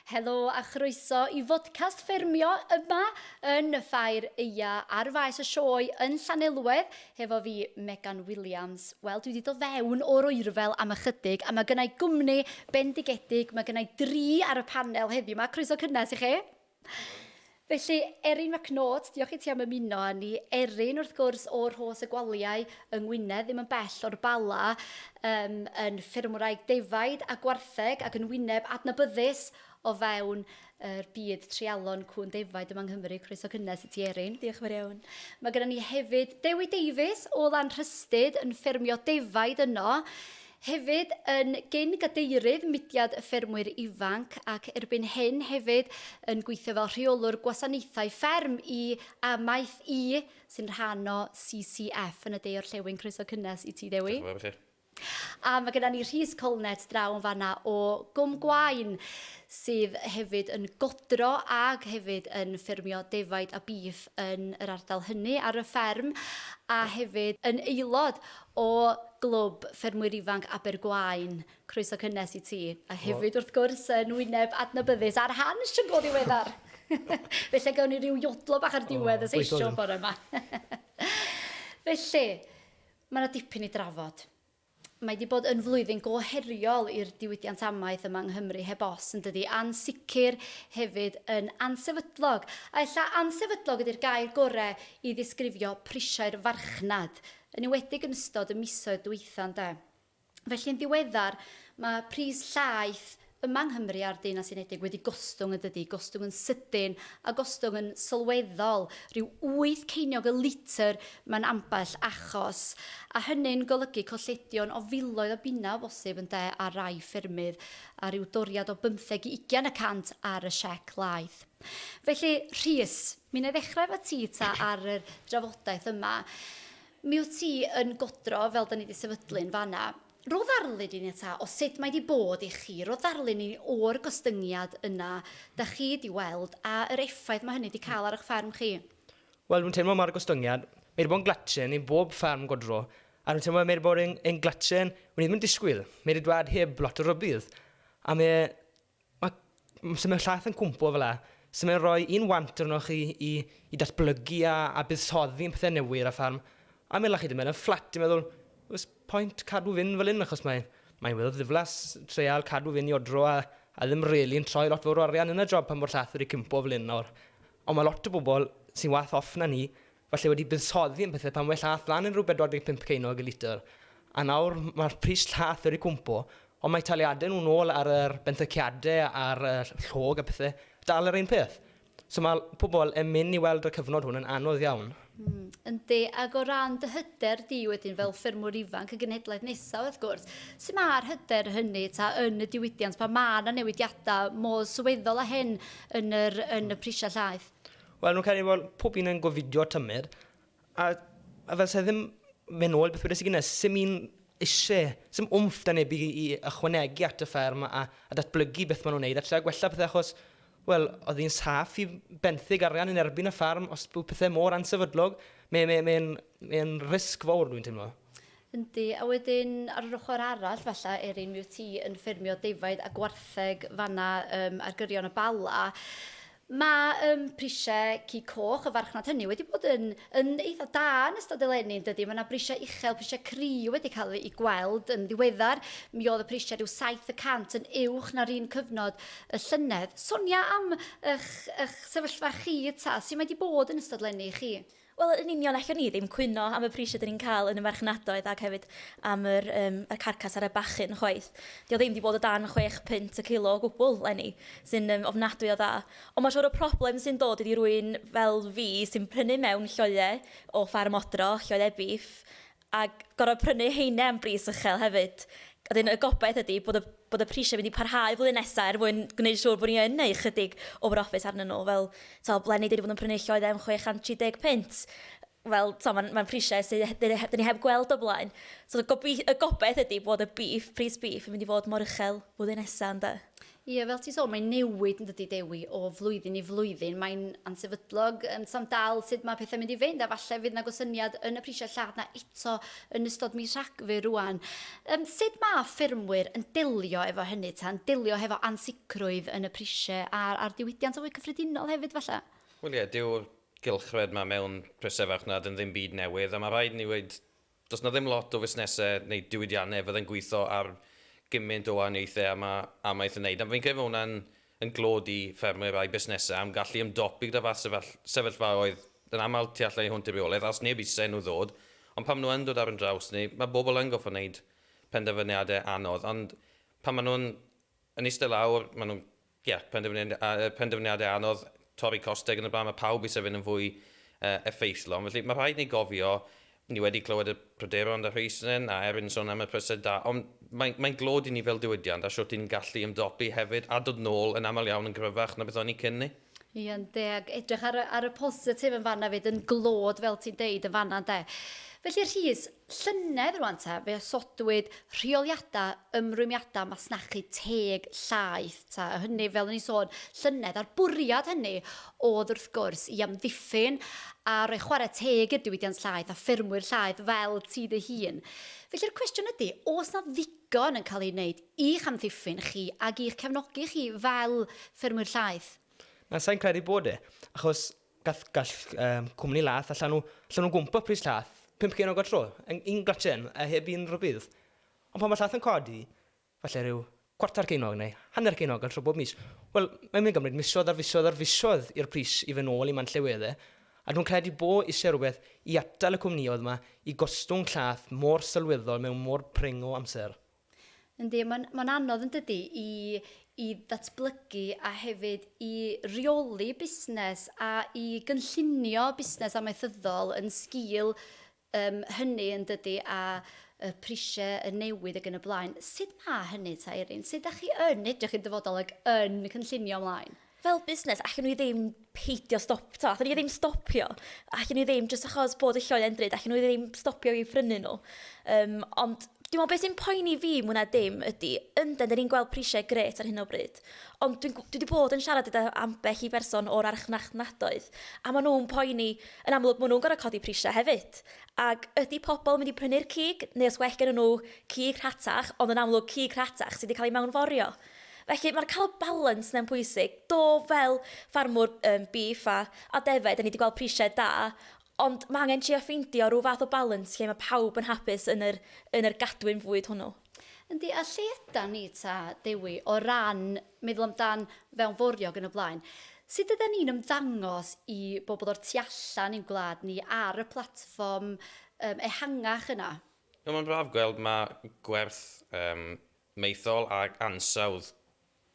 Helo a chroeso i fodcast ffermio yma yn y Ffair Eia ar faes y sioe yn Llanelwedd hefo fi Megan Williams. Wel, dwi wedi dod fewn o'r oerfel am ychydig a mae gynna i gwmni bendigedig, mae gynna i dri ar y panel heddiw yma. Croeso cynnes i chi. Felly, Erin McNaught, diolch i ti am ymuno â ni. Erin, wrth gwrs, o'r Rhos y Gwaliau yng Ngwynedd, ddim yn bell o'r Bala, um, yn ffermwraig defaid a gwartheg ac yn wyneb adnabyddus o fewn yr byd treialon cŵn defaid yma yng Nghymru. Croeso cynnes i ti, Erin. Diolch yn fawr iawn. Mae gennym ni hefyd Dewi Davies o Lanrhystud yn ffermio defaid yno. Hefyd yn gyn-gadeirydd Mudiad y Ffermwyr Ifanc ac erbyn hyn hefyd yn gweithio fel rheolwr gwasanaethau fferm i Amaeth I sy'n rhan o CCF yn y De Orllewin. Croeso cynnes i ti, Dewi. Diolch yn fawr i chi. A mae gennym ni Rhys Colnett draw yn fanna o Gwm Gwaun sydd hefyd yn godro ac hefyd yn ffermio defaid a bîff yn yr ardal hynny ar y fferm a hefyd yn aelod o Glwb Ffermwyr Ifanc Abergwaun. Croeso cynnes i ti. A hefyd, wrth gwrs, yn wyneb adnabyddus ar Hansh yn go ddiweddar. Felly gawn ni ryw iodlo bach ar diwedd y sesiwn bore yma. Felly, mae yna dipyn i drafod. Mae wedi bod yn flwyddyn go heriol i'r diwydiant amaeth yma yng Nghymru heb os, yn dydi? Ansicr hefyd yn ansefydlog. A ella ansefydlog ydy'r gair gorau i ddisgrifio prisiau'r farchnad, yn enwedig yn ystod y misoedd dwytha, ynde? Felly yn ddiweddar, mae pris llaeth yma yng Nghymru a'r Deyrnas Unedig wedi gostwng yn dydi, gostwng yn sydyn a gostwng yn sylweddol, rhyw 8 ceiniog y litr mewn ambell achos, a hynny'n golygu colledion o filoedd o bunnau o bosib ynde ar rai ffermydd, a rhyw doriad o bymtheg i ugian y cant ar y siec laeth. Felly, Rhys, mi wna i ddechrau efo ti ta ar yr drafodaeth yma. Mi wyt ti yn godro, fel da ni wedi sefydlu yn fanna. Rho ddarlun i ni ta o sut mae 'di bod i chi, rho ddarlun i ni o'r gostyngiad yna da chi 'di weld a yr effaith mae hynny 'di cael ar eich fferm chi. Wel, dwi'n teimlo mae'r gostyngiad, mae 'di bod yn glatchen i bob fferm godro, a dwi'n teimlo mae 'di bod yn, yn glatchen, o'n i ddim yn disgwyl, mae 'di dwad heb lot o rybudd, a mae, mae, so mae llaeth yn cwmpo fel 'a, so mae'n rhoi un want arnoch chi i, i datblygu a, a buddsoddi yn pethau newydd ar y ffarm, a meddwl chi 'di mynd yn fflat, ti'n meddwl, oes pwynt cadw fynd fel hyn, achos mae, mae'n weddol ddiflas treial cadw fynd i odro a, a ddim really yn troi lot fawr o arian yn y job pan bod llath wedi cwmpo fel hyn nawr. Ond mae lot o bobl sy'n wath off na ni, falle wedi buddsoddi yn pethau pan mae llath lan yn rhyw 45 ceiniog y litr, a nawr mae'r pris llath wedi cwmpo, ond mae taliadau nhw'n ôl ar yr benthyciadau a'r llog a pethau dal yr un peth. So mae pobl yn mynd i weld y cyfnod hwn yn anodd iawn. Mm, yndi, ac o ran dy hyder di wedyn fel ffermwr ifanc, y genhedlaeth nesaf wrth gwrs, sut mae'r hyder hynny ta yn y diwydiant pan mae yna newidiadau mor sylweddol â hyn yn, yr, yn y prisiau llaeth? Wel, nhw'n credu bod pob un yn gofidio tymer, a, a fel se ddim mynd nôl beth wedes i gynnes, sy'm un eisiau, sy'm wmff da neb i, i ychwanegu at y fferm a, a datblygu beth maen nhw'n neud a trio gwella pethau achos, wel, oedd hi'n saff i benthyg arian yn erbyn y ffarm os bydd pethau mor ansefydlog. Mae'n mae, mae, mae risg fawr, dwi'n teimlo. Yndi, a wedyn ar yr ochr arall falle, Erin, mi wyt ti yn ffermio defaid a gwartheg fanna um, ar gyrion y Bala. Mae yym prisiau cig coch y farchnad hynny wedi bod yn yn eitha da yn ystod eleni yn dydi? Mae 'na brisiau uchel, prisiau cry wedi cael eu gweld yn ddiweddar. Mi oedd y prisiau rhyw 7% yn uwch na'r un cyfnod y llynedd. Sonia am eich, eich sefyllfa chi ta, sut mae 'di bod yn ystod eleni i chi? Wel, yn union, allwn ni ddim cwyno am y prisiau dyn ni'n cael yn y marchnadoedd ac hefyd am yr, um, y carcas ar y bachyn chwaith. Dio ddim wedi bod o dan 6 punt y kilo o gwbl, Lenny, sy'n um, ofnadwy o dda. Ond mae'n siŵr y problem sy'n dod ydi rwy'n fel fi sy'n prynu mewn lloeau o ffarm odro, lloeau beef, a gorfod prynu heine am bris uchel hefyd. A dyn y gobaith ydy bod y, bod y prisiau mynd i parhau flwyddyn nesaf er mwyn gwneud siŵr bod ni yn neud chydig o brofit arnyn nhw. Fel, to, bleni dwi wedi bod yn prynu lloedd am 630 punt. Fel, to, mae'n ma prisiau sydd dyn ni heb gweld o blaen. So, y, gobi, y gobaith ydy bod y beef, pris beef, yn mynd i fod mor uchel flwyddyn nesaf, ynddo? Ie, fel ti'n sôn, mae'n newid yn dydy Dewi o flwyddyn i flwyddyn. Mae'n ansefydlog, um, sam dal sut mae pethau'n mynd i fynd, a falle fydd na gosyniad yn y prisiau lladd na eto yn ystod mis Rhagfyr rwan. Um, sut mae ffermwyr yn delio efo hynny ta, yn delio hefo ansicrwydd yn y prisiau a'r, a'r diwydiant yn fwy cyffredinol hefyd falle? Wel ie, dyw'r gylchred 'ma mewn prisiau farchnad yn ddim byd newydd, a mae rhaid ni weud, does 'na ddim lot o fusnesau neu diwydiannau fydde'n gweithio ar gymaint o wahaniaethau a mae amaeth yn neud. A fi'n credu fod hwnna'n yn glod i ffermwyr a'i busnesau am gallu ymdopi gyda fath sefyllfaoedd yn aml tu allan i hwnt i reolaeth, a os neb eisiau nhw ddod, ond pan maen nhw yn dod ar yn draws ni, mae bobl yn gorfod wneud penderfyniadau anodd, ond pan maen nhw'n yn eistedd lawr, maen nhw'n ie, penderfyniadau anodd, torri costau ac yn y blaen, mae pawb eisiau fynd yn fwy effeithlon. Felly mae rhaid ni gofio, ni wedi clywed y pryderon da Rhys yn a Erin sôn am y prysau da, ond mae'n mae glod i ni fel diwydiant a siwt ni'n gallu ymdopi hefyd a dod nôl yn aml iawn yn gryfach na beth o'n ni cyn ni. Ie, ynde, ac edrych ar y, ar y positif yn fanna fyd, yn glod, fel ti'n deud, yn fanna, ynde. Felly, Rhys, llynedd rwan ta, fe osodwyd rheoliadau ymrwymiadau masnachu teg llaeth, ta, a hynny, fel o'n i'n sôn, llynedd, a'r bwriad hynny oedd wrth gwrs i amddiffyn a rhoi chwarae teg i'r diwydiant llaeth a ffermwyr llaeth fel ti dy hun. Felly'r cwestiwn ydy, oes na ddigon yn cael ei wneud i'ch amddiffyn chi ac i'ch cefnogi chi fel ffermwyr llaeth? Na, sa i'n credu bod e, achos gall, gall um, cwmni lath, allan nhw, allan nhw gwmpo pris llath, 5 ceiniog o tro, yn un glatchen, a heb un rhybudd. Ond pan mae llath yn codi, falle rhyw cwarter ceiniog neu hanner ceiniog ar tro bob mis, wel, mae'n mynd i gymryd misoedd ar fisoedd ar fisoedd i'r pris i fynd nôl i man lle wedd e, a dwi'n credu bo eisiau rhywbeth i atal y cwmnïoedd yma i gostwng llath mor sylweddol mewn mor pring o amser. Yndi, mae'n ma anodd yn dydy i, i ddatblygu a hefyd i reoli busnes a i gynllunio busnes amaethyddol yn sgil um, hynny yn dydy a y prisiau yn newid ac yn y blaen. Sut mae hynny ta Erin? Sut ydych chi yn edrych i'r dyfodol ac yn cynllunio ymlaen? Fel busnes, allwn ni ddim peidio stop, to, allwn ni ddim stopio. Allwn ni ddim, jyst achos bod y lloi endryd, allwn ni ddim stopio i phrynu nhw. Um, ond dwi'n meddwl beth sy'n poeni fi mwy na dim ydy, yndyn, dyn ni'n gweld prisiau gret ar hyn o bryd. Ond dwi'n dwi wedi bod yn siarad gyda ambell i berson o'r archfarchnadoedd, a maen nhw'n poeni, yn amlwg maen nhw'n gorfod codi prisiau hefyd. Ac ydy pobl yn mynd i prynu'r cig, neu os well gen nhw cig rhatach, ond yn amlwg cig rhatach sydd wedi cael ei mewnforio. Felly mae'r cael balans yna'n pwysig. Do, fel ffarmwr um, beef a, a defaid, da ni wedi gweld prisiau da, ond mae angen trio ffeindio rhyw fath o balans lle mae pawb yn hapus yn yr, yn yr gadwyn fwyd hwnnw. Yndi, a lle ydan ni ta, Dewi, o ran meddwl amdan fewnforio ac yn y blaen? Sut ydan ni'n ymddangos i bobl o'r tu allan i'n gwlad ni ar y platfform um, ehangach yna? No, mae'n braf gweld mae gwerth um, maethol ac ansawdd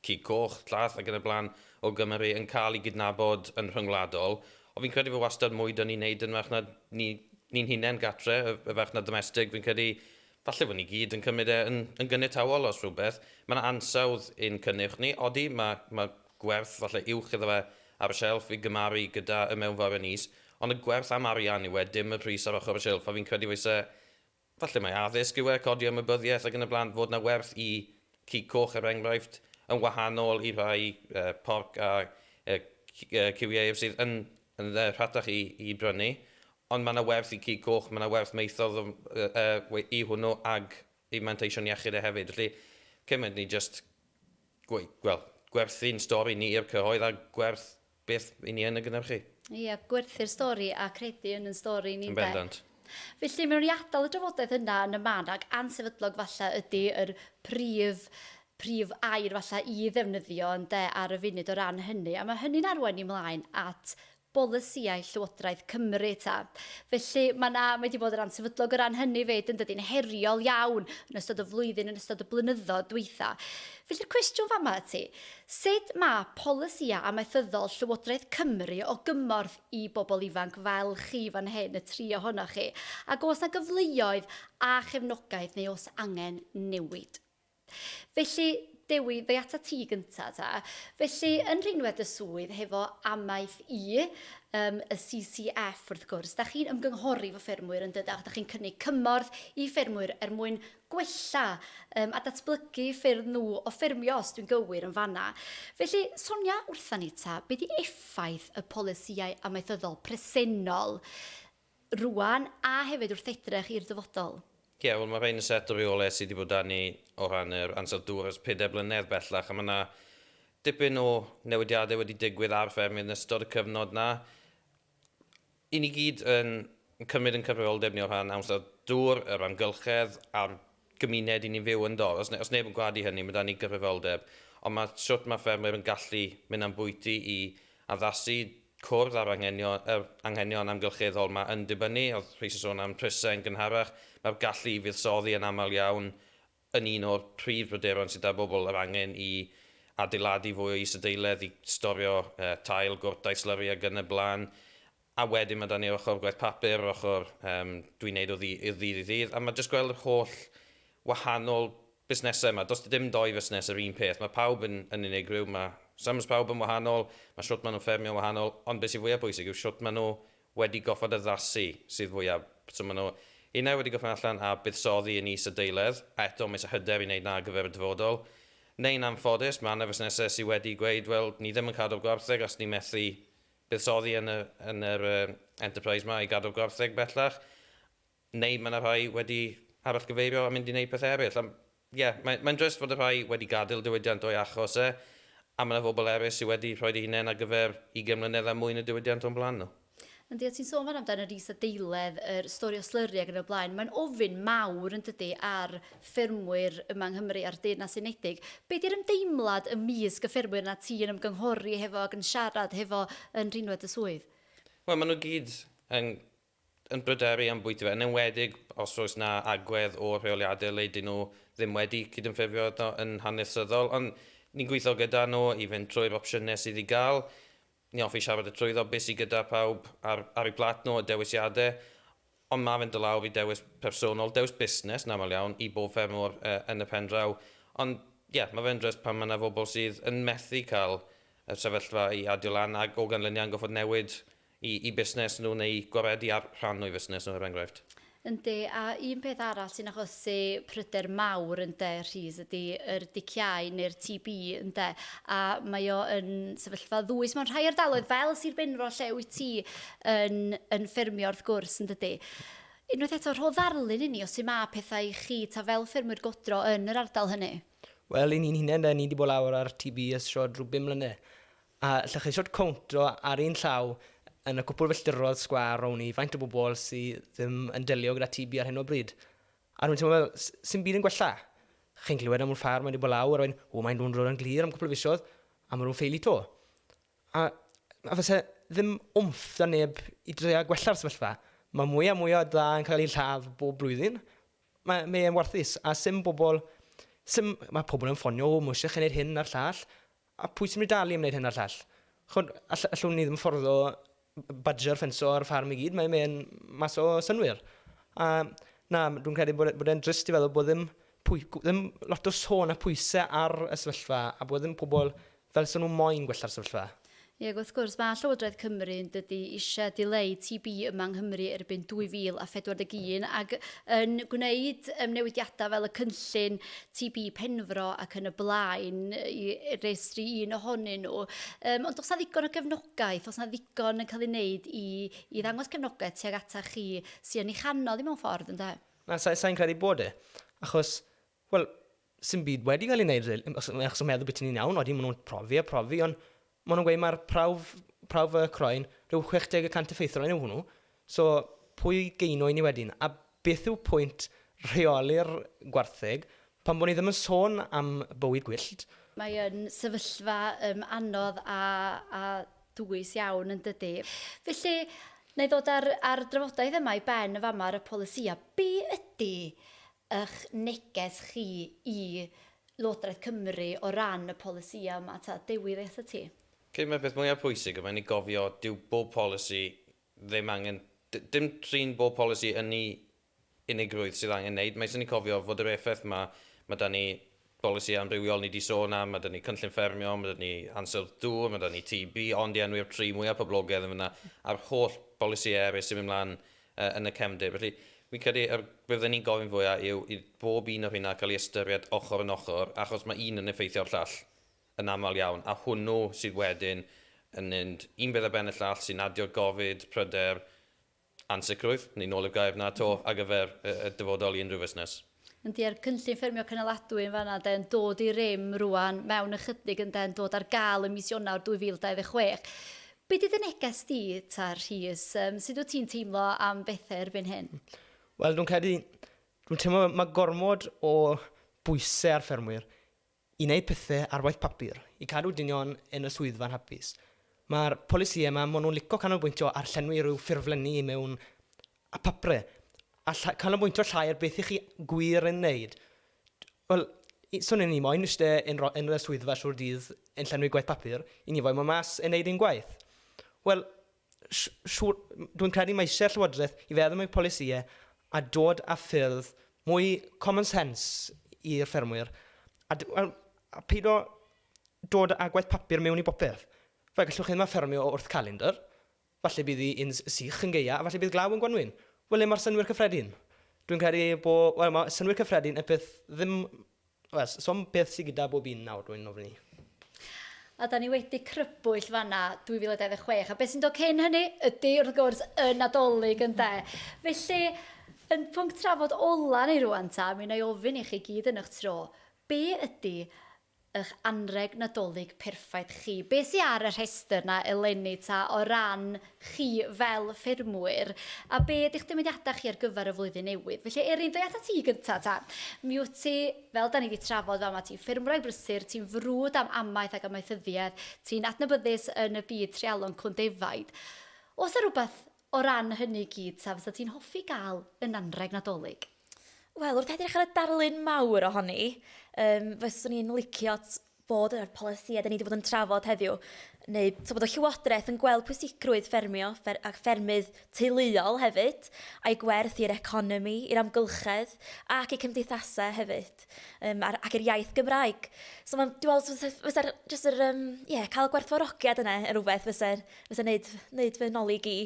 cig coch, llaeth ac yn y blaen o Gymru yn cael ei gydnabod yn rhyngwladol. Ond fi'n credu fod wastad mwy 'da ni wneud yn farchnad ni, ni'n hunain gatre, y, y farchnad domestig. Fi'n credu falle fod ni gyd yn cymryd e yn, yn gynytawol os rhywbeth. Mae yna ansawdd ein cynnyrch ni. Odi, mae, mae gwerth falle uwch iddo fe ar y shelf i gymaru gyda y mewnforion is, ond y gwerth am arian yw e, dim y pris ar ochr y shelf, a fi'n credu fyse Falle mai addysg yw e, codi ymwybyddiaeth ac yn y blaen, fod 'na werth i cig coch er enghraifft, yn wahanol i rai uh, porc a uh, cywiau sydd yn, yn rhatach i, i brynu, ond mae yna werth i cig coch, mae yna werth maethodd uh, uh, i hwnnw ag i manteision iechyd e hefyd. Felly, cymaint ni just, wel, gwerthu'n stori ni i'r cyhoedd a gwerth beth i ni yn y gynhyrchu. Ie, gwerthu'r stori a credu yn yn stori ni. Yn bendant. Felly, mewn i adael y drafodaeth yna yn y man, ac ansefydlog falle ydy yr prif prif air falle i ddefnyddio ynde ar y funud o ran hynny. A mae hynny'n arwain ni mlaen at bolisïau Llywodraeth Cymru ta. Felly mae 'na, mae 'di bod yn ansefydlog o ran hynny 'fyd, yn dydy, yn heriol iawn yn ystod y flwyddyn, yn ystod y blynyddoedd dwytha. Felly'r cwestiwn fama ti, sut mae polisïau amaethyddol Llywodraeth Cymru o gymorth i bobl ifanc fel chi fan hyn, y tri ohonoch chi, ac oes 'na gyfleoedd a chefnogaeth neu oes angen newid? Felly, Dewi, ddoi ata ti gynta ta. Felly, yn rhinwedd y swydd hefo Amaeth I, um, y CCF wrth gwrs, da chi'n ymgynghori fo ffermwyr yn dydach, da chi'n cynnig cymorth i ffermwyr er mwyn gwella um, a datblygu ffyrdd nhw o ffermio, os dwi'n gywir yn fanna. Felly, sonia wrtha ni ta, be di effaith y polisïau amaethyddol presennol rŵan a hefyd wrth edrych i'r dyfodol? Ie, yeah, wel mae rhain yn set o reolau sydd wedi bod â ni o ran yr ansawdd dŵr ers pedair blynedd bellach, a mae yna dipyn o newidiadau wedi digwydd ar ffermydd yn ystod y cyfnod na. I ni gyd yn cymryd yn cyfrifoldeb ni o rhan ansawdd dŵr, yr amgylchedd a'r gymuned i ni'n fyw ynddo. Os, os neb yn gwadu hynny, mae da ni gyfrifoldeb. Ond mae sut mae ffermwyr yn gallu mynd am bwyty i addasu cwrdd â'r anghenion, yr anghenion amgylcheddol 'ma yn dibynnu, oedd Rhys yn sôn am prysau yn gynharach, mae'r gallu i fuddsoddi yn aml iawn yn un o'r prif bryderon sydd 'da bobl, yr angen i adeiladu fwy o isadeiledd, i storio uh, tail, gwrtaith, slyri ac yn y blaen. A wedyn mae 'da ni'r ochr gwaith papur, yr ochr um, dwi'n neud o ddydd, ddydd i ddydd, a mae jyst gweld yr holl wahanol busnesau yma. Does dim doi fusnes yr un peth. Mae pawb yn, yn unigryw, mae sums pawb yn wahanol, mae shwt maen nhw'n ffermio yn wahanol, ond beth sy'n fwyaf pwysig yw shwt maen nhw wedi goffod addasu sydd fwyaf. So maen nhw unai wedi goffod allan a buddsoddi yn is-adeiledd, a eto mae eisiau hyder i wneud na ar gyfer y dyfodol. Neu'n anffodus, mae yna fusnesau sydd wedi gweud, wel, ni ddim yn cadw'r gwartheg os ni methu buddsoddi yn y, yn yr uh, enterprise ma i gadw'r gwartheg bellach. Neu mae yna rhai wedi arallgyfeirio a mynd i wneud pethau eraill. A ie, yeah, mae'n mae drist fod y rhai wedi gadael diwydiant o'i achos e, a mae yna fobl eraill sydd wedi rhoi eu hunain ar gyfer 20 mlynedd a mwy yn y diwydiant o'n blaen nhw. Yndi, a ti'n sôn fan amdan yr isadeiledd, yr stori o slyri ac yn y blaen. Mae'n ofyn mawr yn dydy ar ffermwyr yma yng Nghymru a'r Deyrnas Unedig. Be di'r ymdeimlad ymysg y ffermwyr na ti yn ymgynghori hefo ac yn siarad hefo yn rhinwedd y swydd? Wel, maen nhw gyd yn yn bryderu am bwyty fe, yn enwedig os oes 'na agwedd o'r rheoliadau le 'dyn nhw ddim wedi cydymffurfio yn hanesyddol, ond ni'n gweithio gyda nhw i fynd trwy'r opsiynau sydd i gael. Ni hoffi siarad y trwyddo beth sydd gyda pawb ar, ar eu plat nhw, y dewisiadau, ond mae fe'n dod lawr i dewis personol, dewis busnes yn aml iawn, i bob ffermwr uh, yn y pen draw. Ond ie, yeah, mae fe'n drist pan mae yna fobl sydd yn methu cael y sefyllfa i adio lan ac o ganlyniad yn goffod newid i, i busnes nhw neu gwaredu ar rhan o'i fusnes nhw, er enghraifft. Yndi, a un peth arall sy'n achosi pryder mawr ynde, Rhys, ydy yr diciâu neu'r TB ynde, a mae o yn sefyllfa ddwys mewn rhai ardaloedd fel Sir Benfro lle wyt ti yn, yn ffermio wrth gwrs yn dydy. Unwaith eto, rho ddarlun i ni o sut mae pethau i chi ta fel ffermwyr godro yn yr ardal hynny. Wel, i ni'n hunain, ni wedi bod lawr ar TB ers sio drwy bum mlynedd. A allwch chi shwt cownto ar un llaw yn y cwpwl filltiroedd sgwâr rownd ni faint o bobl sydd ddim yn delio gyda TB ar hyn o bryd. A rwy'n teimlo fel, sy'n byd yn gwella. Chi'n clywed am ffarm wedi bod lawr, a wedyn, o, mae'n dod yn glir am cwpl o fisoedd, a maen nhw'n ffeili to. A, a fyse ddim wmff da neb i drio gwella'r sefyllfa. Mae mwy a mwy o dda yn cael ei lladd bob blwyddyn. Mae, mae e'n warthus, a sim bobl, sim, mae pobl yn ffonio, o, mae eisiau chi wneud hyn a'r llall, A pwy sy'n mynd i dalu am wneud hyn a'r llall? Ch'mod, all- allwn ni ddim fforddo badger ffenso ar y ffarm i gyd, mae'n mae mas o synnwyr. A na, dwi'n credu bod, e, bod e'n drist i feddwl bod ddim, pwy, ddim lot o sôn a pwysau ar y sefyllfa a bod ddim pobl fel sy'n nhw moyn gwella'r sefyllfa. Ie, ac wrth gwrs, mae Llywodraeth Cymru yn dydy eisiau dileu TB yma yng Nghymru erbyn 2041 ac yn gwneud um, newidiadau fel y cynllun TB Penfro ac yn y blaen i restru un ohonyn nhw. Um, ond os na ddigon o gefnogaeth, os na ddigon yn cael ei wneud i, i ddangos cefnogaeth tuag ata chi sy'n ei chanol i mewn ffordd, ynddo? Na, sa'n sa credu bod e. Achos, wel, Sim byd wedi cael ei wneud, rili, achos achos yn meddwl beth ni'n iawn, odi, maen nhw'n profi a profi, ond maen nhw'n gweud mae'r prawf, prawf y croen, rhyw 60 y cant effeithlon yw hwnnw. So, pwy geino i ni wedyn? A beth yw pwynt rheoli'r gwartheg pan bod ni ddim yn sôn am bywyd gwyllt? Mae yn sefyllfa um, anodd a, a dwys iawn yn dydy. Felly, na i ddod ar, ar drafodaeth yma i ben y fama ar y polisïau. Be ydy eich neges chi i Lywodraeth Cymru o ran y polisïau yma ta? Dewi, ddeutha atat ti. Credu mai'r peth mwyaf pwysig yma i gofio dyw bob polisi ddim angen, dim trin bob polisi yn ei unigrwydd sydd angen wneud. Mae eisiau ni cofio fod yr effaith ma, mae 'da ni bolisi amrywiol ni 'di sôn am, mae 'da ni cynllun ffermio, mae 'da ni ansawdd dŵr, mae 'da ni TB, ond i enwi'r tri mwyaf poblogaidd yn fyna, a'r holl bolisïau eraill sy'n mynd mlaen yn y cefndir. Felly, fi'n credu yr bydden ni'n gofyn fwyaf yw i bob un o'r rheina cael ei ystyried ochr yn ochr, achos mae un yn effeithio ar llall yn aml iawn, a hwnnw sydd wedyn yn mynd un beth ar ben y llall sy'n adio gofid, pryder, ansicrwydd, neu nôl i'r gair 'na 'to, ar gyfer y dyfodol i unrhyw fusnes. Yndi, a'r cynllun ffermio cynaladwy yn fan'na ynde, yn dod i rym rŵan mewn ychydig ynde, yn dod ar gael ym mis Ionawr 2026. Be 'di dy neges di ta, Rhys? Um, sut wyt ti'n teimlo am bethau erbyn hyn? Wel, dwi'n credu, dwi'n teimlo mae gormod o bwysau ar ffermwyr i wneud pethe ar waith papur, i cadw dynion yn y swyddfa'n hapus. Mae'r polisïau 'ma, maen nhw'n lico canolbwyntio ar llenwi rhyw ffurflenni i mewn a papre, a lla- canolbwyntio llai ar beth 'y chi gwir yn wneud. Wel, i- swn i moyn iste yn ro- yn y swyddfa trwy'r dydd yn llenwi gwaith papur, i ni foyn bod mas yn wneud ein gwaith. Wel, siŵr, dwi'n credu mae eisiau'r Llywodraeth i feddwl am eu polisïau a dod â ffyrdd mwy common sense i'r ffermwyr, a, well, a peido dod â gwaith papur mewn i bopeth. Fe gallwch chi ddim â ffermio wrth calendar, falle bydd hi'n sych yn gaea, a falle bydd glaw yn gwanwyn. Wel, le mae'r synnwyr cyffredin? Dwi'n credu bod, wel, mae synnwyr cyffredin y peth ddim Wel, so beth sydd gyda bob un nawr, dwi'n ofni. A da ni wedi crybwyll fanna 2026, a beth sy'n dod cyn hynny ydy, wrth gwrs, y Nadolig ynde. Felly, yn pwnc trafod ola ni rwan ta, mi wna i ofyn i chi gyd yn eich tro, be ydy eich anrheg Nadolig perffaith chi? Be sy ar y rhestr na eleni ta o ran chi fel ffermwyr, a be ydy'ch dymuniadau chi ar gyfer y flwyddyn newydd? Felly, Erin, dwi atat ti gynta ta. Mi wyt ti, fel da ni wedi trafod fama, ti'n ffermwraig brysur, ti'n frwd am amaeth ac amaethyddiaeth, ti'n adnabyddus yn y byd treialon cwn defaid. Oes 'na rhywbeth o ran hynny i gyd ta fysa ti'n hoffi gael yn anrheg Nadolig? Wel, wrth edrych ar y darlun mawr ohoni, um, fyswn i'n licio bod yr polisïau da ni wedi bod yn trafod heddiw, neu so bod y Llywodraeth yn gweld pwysigrwydd ffermio ffer, ac ffermydd teuluol hefyd, a'i gwerth i'r economi, i'r amgylchedd ac i cymdeithasau hefyd, um, ar, ac i'r iaith Gymraeg. So mae'n, dwi'n meddwl, fysa'r, just yr, um, yeah, cael gwerthfawrogiad yna yn rhywbeth fysa'n fysa neud, neud fy noli gi.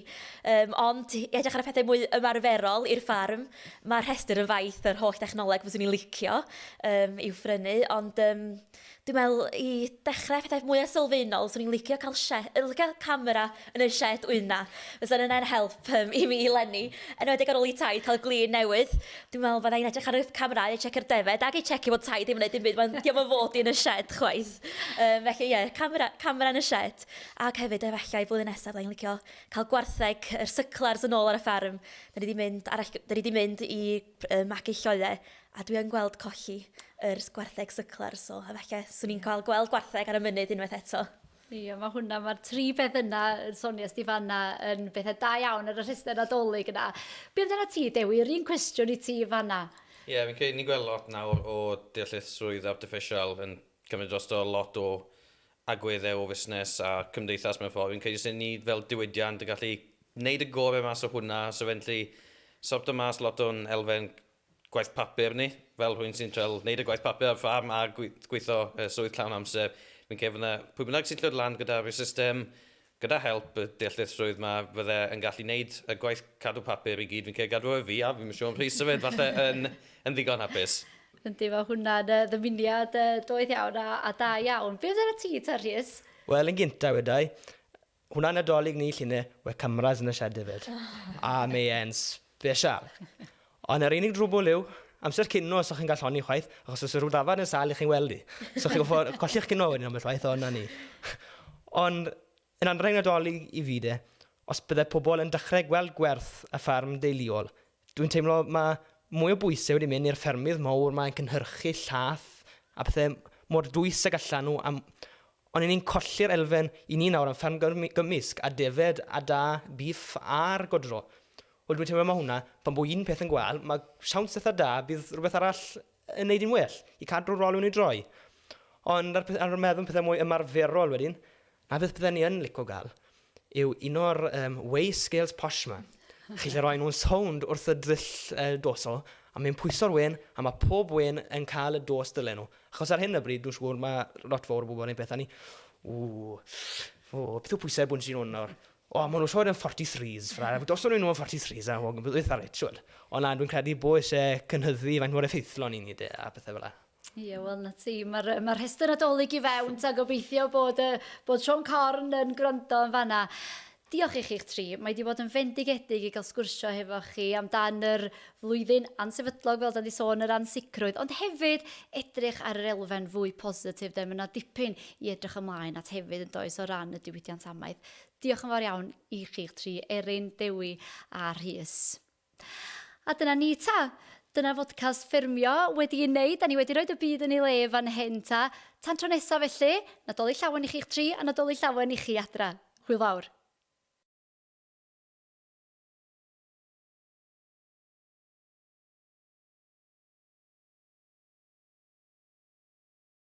Um, ond i edrych ar y pethau mwy ymarferol i'r ffarm, mae'r rhestr yn faith yr holl dechnoleg fyswn i'n licio um, i'w phrynu, ond um, dwi'n meddwl i dechrau pethau mwy sylfaenol, swn i'n licio cael, shed, licio camera yn y shed wyna. Fysa yna'n help um, i mi eleni, enwedig ar ôl i taid cael glin newydd. Dwi'n meddwl fydda i'n edrych ar y camera i checio'r defed ac i checio bod taid ddim yn gwneud dim byd, mae'n diolch yn fod i yn y shed chwaith. Um, felly ie, yeah, camera, camera yn y shed. Ac hefyd efallai blwyddyn nesaf fydda i'n licio cael gwartheg yr syclars yn ôl ar y fferm. Da ni 'di mynd arall, da ni 'di mynd i uh, magu lloeau a dwi yn gweld colli yr gwartheg syclars, so efallai swn i'n cael gweld gwartheg ar y mynydd unwaith eto. Ie, mae hwnna, mae'r tri beth yna yn sonio Stefana yn bethau da iawn ar y rhestr Nadolig yna. Be amdano ti, Dewi? Yr un cwestiwn i ti fanna. Ie, yeah, fi'n credu ni'n gweld lot nawr o deallusrwydd artiffisial yn cymryd drosto lot o agweddau o fusnes a cymdeithas mewn ffordd. Fi'n credu sy'n ni fel diwydiant yn gallu wneud y gorau mas o hwnna, so felly sorto mas lot o'n elfen gwaith papur ni, fel rhywun sy'n trial wneud y gwaith papur ar ffarm a gweithio swydd llawn amser. Fi'n credu fydde pwy bynnag sy'n dod lan gyda rhyw system, gyda help y deallusrwydd ma, fydde yn gallu wneud y gwaith cadw papur i gyd. Fi'n credu gadw e fi a fi'n siŵr am Rhys hefyd, falle yn, yn ddigon hapus. Yndi, mae hwnna'n ddymuniad doeth iawn a, a da iawn. Be amdano ti ta, Rhys? Wel, yn gyntaf wedai, hwnna'n Nadolig ni llunau, we cameras yn y shed hefyd. A mae e'n special. Ond yr unig drwbwl yw, amser cino os chi'n cael honni chwaith, achos os yw rhyw ddafad yn sâl i chi'n weld i. So chi'n goffo colli'ch cino wedyn ambell waith, ond na ni. Ond yn anrheg Nadolig i fi de, os bydde pobl yn dechrau gweld gwerth y ffarm deuluol, Dwi'n teimlo mae mwy o bwysau wedi mynd i'r ffermydd mawr 'ma yn cynhyrchu llath a pethau mor dwys ag allan nhw am... Ond 'y ni'n colli'r elfen i ni nawr am fferm gymysg a defaid a da bîff a'r godro. Wel dwi'n teimlo mae hwnna, pan bo un peth yn gwael, mae siawns eitha da bydd rhywbeth arall yn neud yn well, i cadw'r olwyn i droi. Ond ar, ar meddwl am pethau mwy ymarferol wedyn, na beth bydden ni yn lico gael, yw un o'r um, weigh scales posh ma. Chi'n lle roi nhw'n sownd wrth y dryll uh, doso, A mae'n pwyso'r wen, a mae pob wen yn cael y dos dylen nhw. Achos ar hyn o bryd, dwi'n siŵr mae lot fawr o bobl yn peth, a ni, ww, o, beth yw pwysau bwns i'n hwn nawr? O, maen nhw'n siŵr yn 43s, fra. Dos nhw'n nhw yn 43s, a beth ar it, siŵr. Ond na, dwi'n credu bod eisiau cynhyddu faint mor effeithlon i ni, de, a pethau fel la. Ie, wel na ti, mae'r ma rhestr Nadolig i fewn, ta gobeithio bod, bod Siôn Corn yn gwrando yn fanna. Diolch i chi'ch tri. Mae wedi bod yn fendigedig i gael sgwrsio hefo chi amdan yr flwyddyn ansefydlog, fel da ni sôn, yr ansicrwydd, ond hefyd edrych ar yr elfen fwy positif, de, mae yna dipyn i edrych ymlaen at hefyd yn does o ran y diwydiant amaeth. Diolch yn fawr iawn i chi'ch tri, Erin, Dewi a Rhys. A dyna ni ta. Dyna fodcast ffermio wedi ei wneud. Da ni wedi rhoi y byd yn ei le fan hyn ta. Tan tro nesaf felly, Nadolig Llawen i chi'ch tri a Nadolig Llawen i chi adra. Hwyl fawr.